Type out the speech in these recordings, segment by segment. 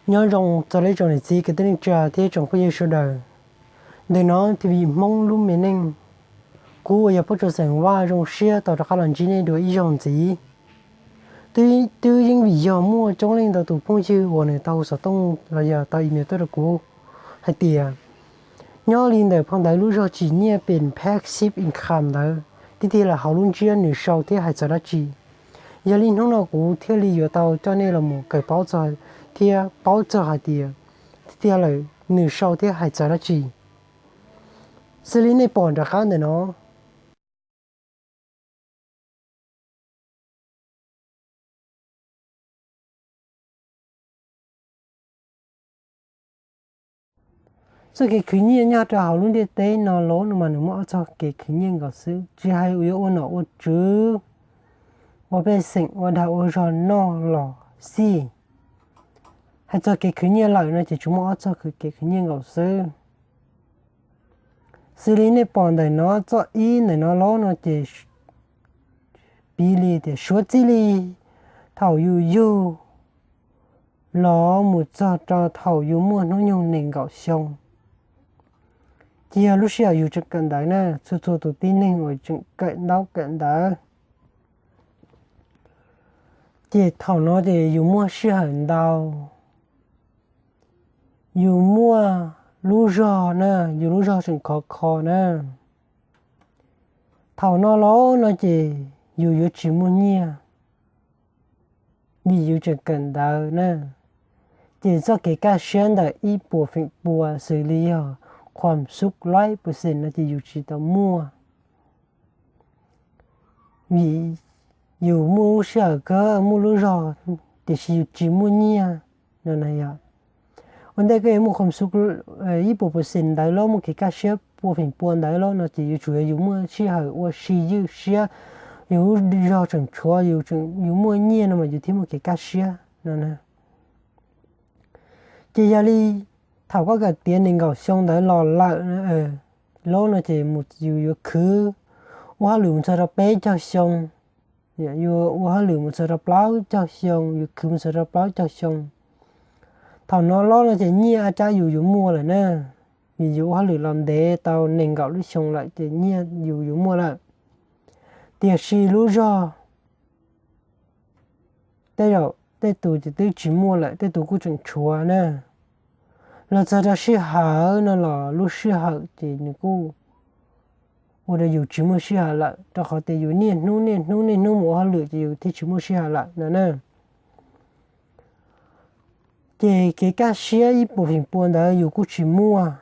Nyob zoo txog ib tsoom niam txiv kwv tij neej tsa thiab tsoom phooj ywg sawv daws. Ntawm no T V Hmoob lub me neej, kuv uas yog Pov Tsua xeem Vaj zoo siab tau rov qab los ntsib nej dua ib zaug ntxiv. Twb yeej vim yog muaj coob leej ntau tus phooj ywg uas nws tau hu xov tooj los yog tau email tuaj rau kuv hais tias nyob li ntawm phau ntawv lub zog tsim nyiaj pem passive income ntawd tiag tiag lawm hauv lub ntsiab nws sau thiab hais txog dab tsi. Yog li hnub no kuv thiaj li yuav tau coj nej los mus kawm paub txog thiab paub txog hais tias tiag tiag lawm nws sau thiab hais txog dab tsi. Xws li nej pom nram qab ntawm no, txoj kev khwv nyiaj nyob rau hauv lub ntiaj teb no los no mas nws muaj ob txoj kev khwv nyiaj nkaus xwb, tsis hais yuav ua nom ua tswv, ua pej xeem, ua dag ua zog noj los xij. Hais txog kev khwv nyiaj lawm no ces tsuas muaj ob txoj kev khwv nyiaj nkaus xwb. Xws li nej pom ntawm no txoj ib ntawm no los no ces piv li tias suav txij li thaum yus yug los mus txog rau thaum yus muaj hnub nyoog nees nkaum xyoo, ces yog lub sij hawm yus tseem kawm ntawv na, txhua txhua tus tib neeg uas tseem kawm ntaub kawm ntawv. Ces thaum no ces yus muaj sij hawm ntau, yus muaj lub zog na, yus lub zog tseem khov kho na. Thaum no los no ces yus yuav tsis muaj nyiaj, vim yus tseem kawm ntawv na. Ces txoj kev kaj siab ntawm ib puas feem pua xws li yog khuam xub laib pua xees no ces yus tsis tau muaj. Vim yus muaj lub sij hawm kawg muaj lub zog, tiam sis yus tsis muaj nyiaj no na yog. Ua ntej koj yuav muaj khuam xub ib puas pua xees ntawd los muaj kev kaj siab pua feem pua ntawd los no ces yuav tsum yog yus muaj sij hawm ua si ywj siab, yus lub zog tseem tshuav, yus muaj nyiaj no mas yus thiaj muaj kev kaj siab no na. Ces yog li thaum koj kawm tiav nees nkaum xyoo ntawd los lawm los no ces yus yuav khwv ua hauj lwm mus txog rau peb caug xyoo, yuav ua hauj lwm mus txog rau plaub caug xyoo, yuav khwv mus txog rau plaub caug xyoo. Thaum no los no ces nyiaj ab cab yus yuav muaj lawm na, vim yus ua hauj lwm los ntev tau nees nkaum lub xyoo lawm ces nyiaj yus yuav muaj lawm. Tiam sis lub zog tej zaum tej tus ces twb tsis muaj lawm, tej tus kuj tseem tshuav na. Los txog rau sij hawm no los lub sij hawm ces nws kuj ua rau yus tsis muaj sij hawm lawm, rau qhov tias yus niaj hnub niaj hnub niaj hnub mus ua hauj lwm ces yus thiaj tsis muaj sij hawm lawm no na. Ces kev kaj siab ib puas feem pua ntawd yus kuj tsis muaj.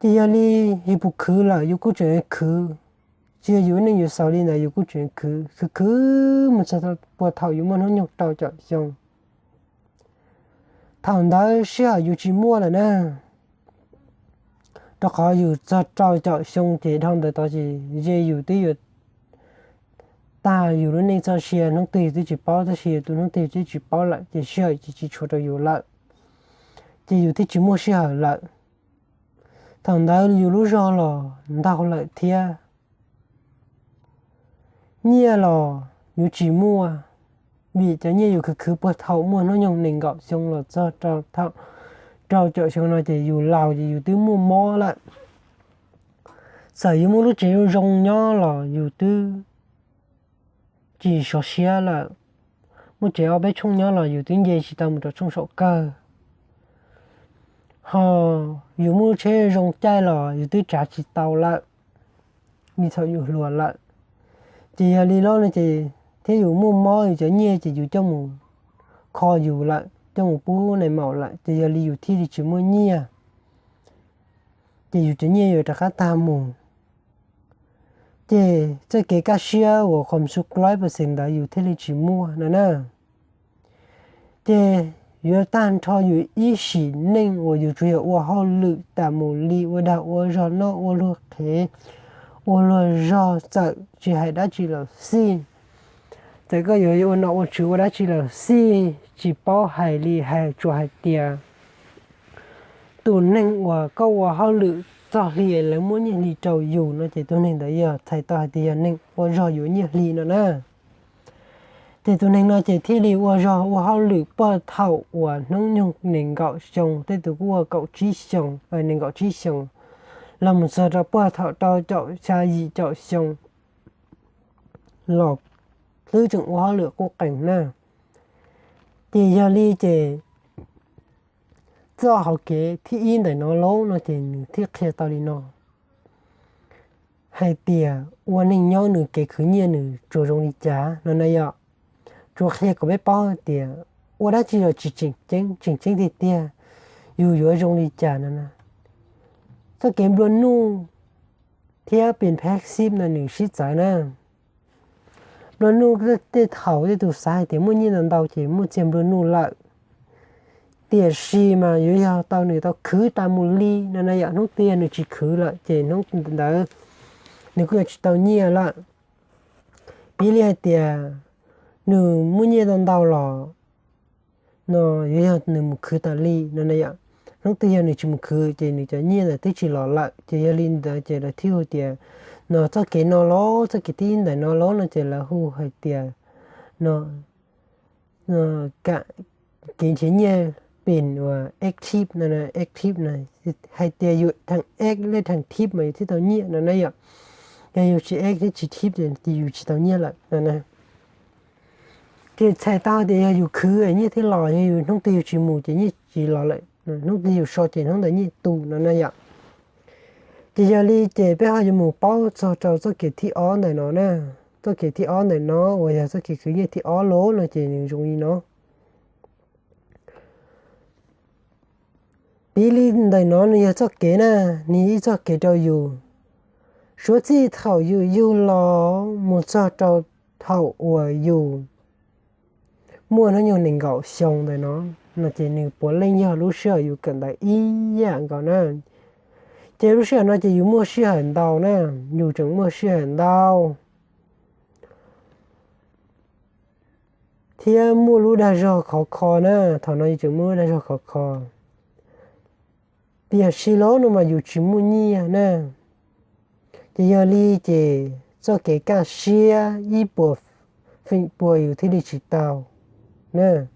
Ces yog li yus puas khwv lawm yus kuj tseem khwv, tsis yog yus neej yuav xaus li ntawd yus kuj tseem khwv khwv khwv mus txog puag thaum yus muaj hnub nyoog rau caum xyoo. Thaum ntawd sij hawm yus tsis muaj lawm na, rau qhov yus txog rau caum xyoo ces dhau ntawd tod ces ze yus twb yuav tag yus lub neej txoj sia, hnub twg yus twb tsis paub, tab sis yus tus hnub twg yus twb tsis paub lawm ces sij hawm ces tsis tshuav rau yus lawm, ces yus thiaj tsis muaj sij hawm lawm. Thaum ntawd yus lub zog los ntaug lawm thiab. Nyiaj los yus tsis muaj, vim cov nyiaj yus khwv khwv puag thaum muaj hnub nyoog nees nkaum xyoo los txog rau thaum rau caum xyoo no ces yus laus ces yus twb muaj mob lawm. Txawm yus muaj lub tsev zoo zoo nyob los yus twb tsis sov siab lawm. Muaj tsev ob peb tshooj nyob los yus twb nce tsis tau mus rau tshooj saum kawg. Ho yus muaj lub tsheb zoo caij los yus twb tsav tsis tau lawm, vim thaum yus hluas lawm. Ces yog li los no ces thiab yus muaj mob yus cov nyiaj ces yus coj mus kho yus lawm, coj mus pub nais maum lawm, ces yog li yus thiaj li tsis muaj nyiaj, ces yus cov nyiaj yuav rov qab tag mus. Ces txoj kev kaj siab uas khuam xub laib pua xees ntawd yus thiaj li tsis muaj no na. Ces yuav tag nrho yus ib sim neej uas yus tsuas yog ua hauj lwm tas mus li, ua dag ua zog noj ua luag qhev, ua luag zog, txawm tsis hais dab tsi los xij, txawm koj yuav ua nom ua tswv ua dab tsi los xij, tsis paub hais li hais tsuas hais tias tus neeg uas koj ua hauj lwm txog hli lawv muab nyiaj hli rau yus no ces tus neeg ntawd yog txhais tau hais tias yog neeg ua zog yuav nyiaj hli no na. Ces tus neeg no ces thiaj li ua zog ua hauj lwm puag thaum uas hnub nyoog nees nkaum xyoo, tej tus kuj ua kaum tsib xyoo, nees nkaum tsib xyoo, los mus txog rau puag thaum rau caum xya yim caum xyoo los twb tseem ua hauj lwm qub qees na. Ces yog li ces txoj hauv kev thib ib ntawm no lauj no ces nws thiaj qhia tau li no hais tias ua neej nyob nws kev khwv nyiaj nws tsuas zoo li cas no na yom. Tsuas qhia kom peb paub hais tias ua dab tsi los tsis tseem ceeb, tseem ceeb tiag tiag yus yuav zoo li cas no na. Txoj kev nplua nuj thiab pes phev xib no nws sib txawv na. Nplua nuj tej thaum tej tus xav hais tias muaj nyiaj ntau ntau ces muaj txiag nplua nuj lawm. Tiam sis mas yuav yog tau nws tau khwv tas mus li no na yom, hnub twg yog nws tsis khwv lawm ces hnub ntawd nws kuj yuav tsis tau nyiaj lawm. Piv li hais tias nws muaj nyiaj ntau ntau los no yuav yog nws mus khwv tas li no na yom. Hnub twg yog nws tsis mus khwv ces nws cov nyiaj ntawd twb tsis los lawm. Ces yog li ntawd ces lawv thiaj hu tias no txoj kev no los txoj kev thib ib ntawm no los no ces lawv hu hais tias no kev nrhiav nyiaj pes uas active no, active no hais tias yus theem active thiab theem thib mas yus thiaj tau nyiaj no na yom. Yog yus tsis active thiab tsis thib ces yus tsis tau nyiaj lawm no na. Ces txhais tau tias yog yus khwv nyiaj thiaj los, yog yus hnub twg yus tsis mus ces nyiaj tsis los lawm, hnub twg yus so ces hnub ntawd nyiaj tu no na yom. Ces yog li ces peb ho yuav mus paub txog rau txoj kev thib ob ntawm no na. Txoj kev thib ob ntawm no uas yog txoj kev khwv nyiaj thib ob los no ces nws zoo li no. Piv li ntawm no nws yog txoj kev na, nws yog ib txoj kev rau yus. Suav txij thaum yus yug los mus txog rau thaum uas yus muaj hnub nyoog nees nkaum xyoo ntawm no, no ces nws puav leej yog lub sij hawm yus kawm ntawv ib yam nkaus na. Ces lub sij hawm no ces yus muaj sij hawm ntau na, yus tseem muaj sij hawm ntau thiab muaj lub dag zog khov kho na. Thaum no yus tseem muaj lub dag zog khov kho. Tiam sis los no mas yus tsis muaj nyiaj na. Ces yog li ces txoj kev kaj siab ib puas feem pua yus thiaj li tsis tau na.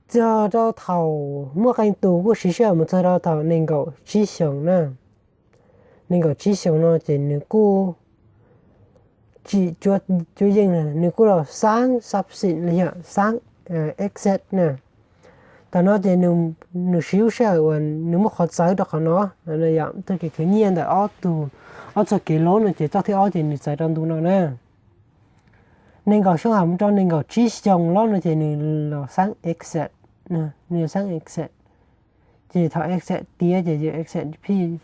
Txog rau thaum muaj qee tus kuj siv sij hawm mus txog rau thaum nees nkaum tsib xyoos na. Nees nkaum tsib xyoos no ces nws kuj tsim cuab yeej, nws kuj los xaab subscribe los yog xaab exit na. Thaum no ces nws siv lub sij hawm uas nws muaj qhov txawv rau qhov no. Txoj kev khwv nyiaj ntawm ob tug, ob txoj kev los no ces txoj thib ob ces nws txawv rau ntu no na. Nees nkaum xyoo hais mus rau nees nkaum tsib xyoos los no ces nws los xaab exit, nws xaab exit. Ces thaum exit tiav ces yus exit phij,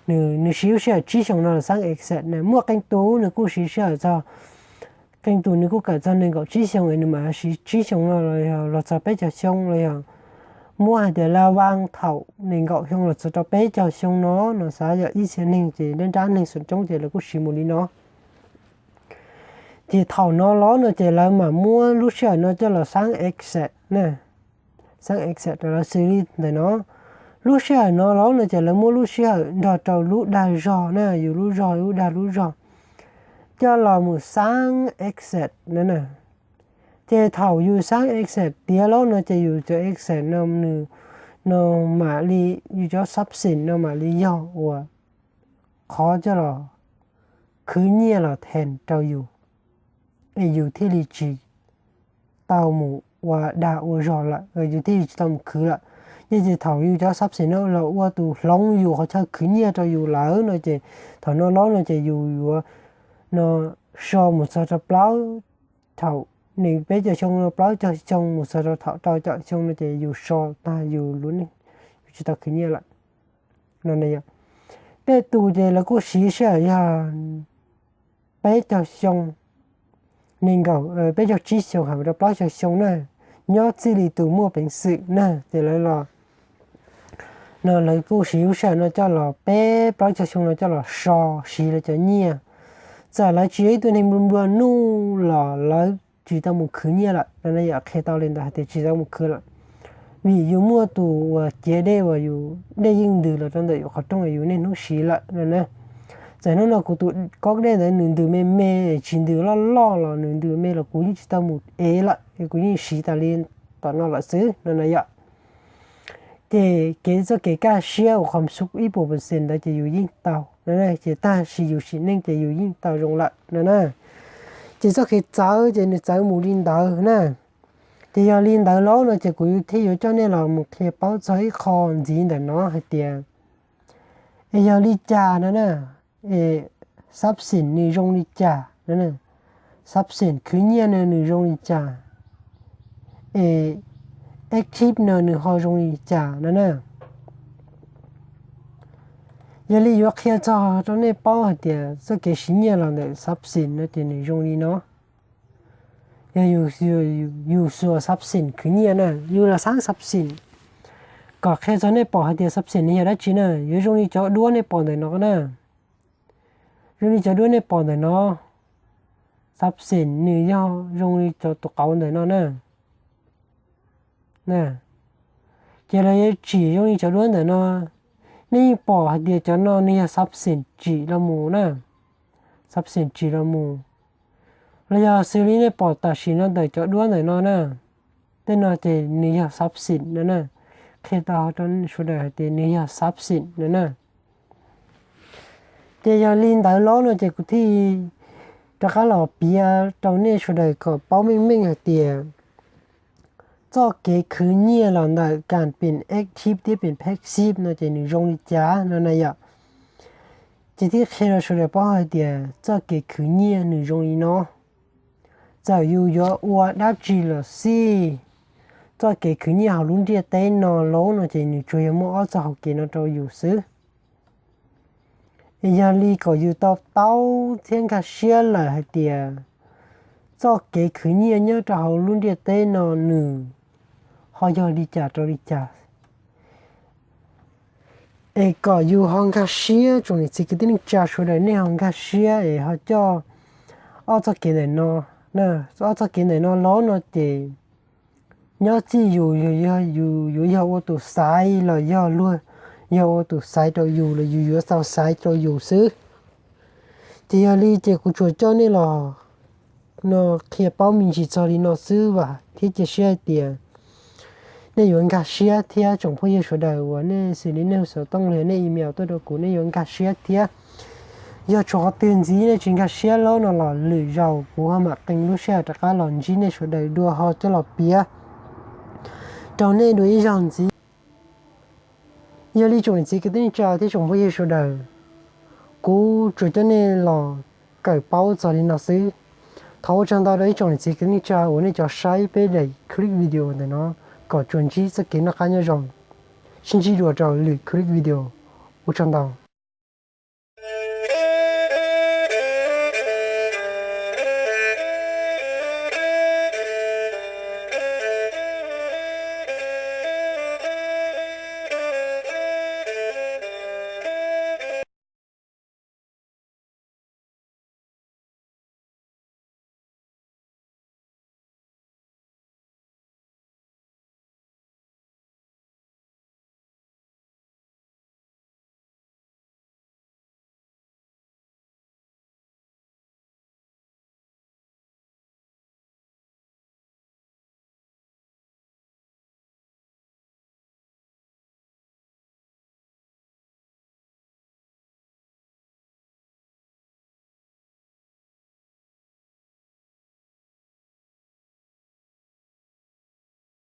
nws siv lub sij hawm tsib xyoos no los xaab exit na. Muaj qee tus nws kuj siv sij hawm txog, qee tus nws kuj kawm txog nees nkaum tsib xyoos es nws mam siv tsib xyoos no los yog los txog peb caug xyoo los yog muab hais tias la vaj thaum nees nkaum xyoo los txog rau peb caug xyoo no, no xav yog ib txhia neeg ces nrab nrab neeg xum coob ces lawv kuj siv mus li no. Ces thaum no los no ces lawv mam muab lub sij hawm no coj los xaab exit na. Xaab exit rau lawv xws li ntawm no. Lub sij hawm no los no ces lawv muab lub sij hawm nrog rau lub dag zog na, yus lub zog lub dag lub zog coj los mus xaab exit na. Ces thaum yus xaab exit tiav los no ces yus cov exit no nws, no mam li, yus cov subscribe no mam li yog uas qhov coj los khwv nyiaj los then rau yus, es yus thiaj li tsis tau mus ua dag ua zog lawm, yus thiaj li tsis tau mus khwv lawm. Yog ces thaum yus cov subscribe no los ua tus hloov yus qhov chaw khwv nyiaj rau yus lawm no ces thaum no los no ces yus yuav no so mus txog rau plaub, thaum nees peb caug xyoo no plaub caug xyoo mus txog rau thaum rau caum xyoo no ces yus so tag yus lub neej, yus tsis tau khwv nyiaj lawm. Tej tus ces lawv kuj siv sij hawm yog peb caug xyoo, nees nkaum, peb caug tsib xyoo hais mus rau plaub caug xyoo na, nyob txij li tus muaj peev xwm na ces lawv los, no lawv kuj siv lub sij hawm no coj los peb plaub caug xyoo no coj los so siv lawv cov nyiaj. Txawm lawv tsis yog ib tug neeg nplua nplua nuj los lawv tsis tau mus khwv nyiaj lawm no, yog qhia tau li ntawd hais tias tsis tau mus khwv lawm. Vim yus muaj tus uas ciav dej uas yus dej yeej ntws los rau ntawm yus qhov rooj yus niaj hnub siv lawm no na. Txawm hnub no kuv tus kob dej ntawd nws ntws me me, tsis ntws loj loj los nws ntws me los kuv yeej tsis tau mus ev lawm, kuv yeej siv tas li tom no lawm xwb no na yom. Ces kev txoj kev kaj siab uas qhov xub ib puas percent ntawd ces yus yeej tau no, ces tag sim yus sim neej ces yus yeej tau zoo lawm no na. Ces txoj kev txawv ces nws txawv mus li ntawd na. Ces yog li ntawd los no ces kuv thiaj yuav coj nej los mus qhia paub txog ib qho ntxiv ntawm no hais tias, es yog li cas no na, es xab xim nws zoo li cas no, xab xim khwv nyiaj no nws zoo li cas, es active no nws ho zoo li cas no na. Yog li yuav qhia txog rau nej paub hais tias txoj kev siv nyiaj los ntawm xab xim no ces nws zoo li no. Yog yus xuas xab xim khwv nyiaj na, yus los xab xab xim, kom qhia txog nej pom hais tias xab xim nws yog dab tsi na, yuav zoo li cov duab nej pom ntawm no na. Zoo li cov duab nej pom ntawm no, xab xim nws yog zoo li cov tus qauv ntawm no na. Ces lawv yuav tsim zoo li cov duab ntawm no, nej yeej pom hais tias cov no nws yog xab xim tsim los mus na, xab xim tsim los mus. Los yog xws li nej pom tam sim no ntawm cov duab ntawm no na, tej no ces nws yog xab xim no na, qhia tau rau sawv daws hais tias nws yog xab xim no na. Ces yog li ntawd los no ces kuv thiaj rov qab los piav rau nej sawv daws kom paub meej meej hais tias txoj kev khwv nyiaj los ntawm kas pem active thiab pem passive no ces nws zoo li cas no na yom. Ces thiaj qhia rau sawv daws paub hais tias txoj kev khwv nyiaj nws zoo li no. Txawm yus yuav ua dab tsi los xij, txoj kev khwv nyiaj hauv lub ntiaj teb no los no ces nws tsuas yog muaj ob txoj hau kev no rau yus xwb. Es yog li kom yus to taub thiab nkag siab lawm hais tias txoj kev khwv nyiaj nyob rau hauv lub ntiaj teb no nws ho yog li cas rau li cas. Es kom yus ho nkag siab, tsoom niam txiv kwv tij neej tsa sawv daws nej ho nkag siab es ho coj ob txoj kev ntawm no, ob txoj kev ntawm no los no ces nyob txij yus, yus yuav yog ua tus xaiv los yog luag yog ua tus xaiv rau yus los yus yuav tau xaiv rau yus xwb. Ces yog li ces kuv tsuas coj nej los no qhia paub me ntsis txog li no xwb vam thiab cia siab hais tias nej yuav nkag siab thiab tsoom phooj ywg sawv daws uas nej xws li nej hu xov tooj los yog nej email tuaj rau kuv nej yuav nkag siab thiab. Yog tshuav qhov twg ntxiv nej tsis nkag siab los no los lwm zaus kuv ho mam qee lub sij hawm rov qab los ntsib nej sawv daws dua ho coj los piav rau nej dua ib zaug ntxiv. Yog li tsoom niam txiv kwv tij neej tsa thiab tsoom phooj ywg sawv daws, kuv tsuas coj nej los kawm paub txog li no xwb. Thov ua tsaug ntau rau ib tsoom niam txiv kwv tij neej tsa uas nej cov saib peb daim clip video ntawm no, kom tsuas ntsib txoj kev noj qab nyob zoo. Sib ntsib dua rau lwm clip video. Ua tsaug ntau.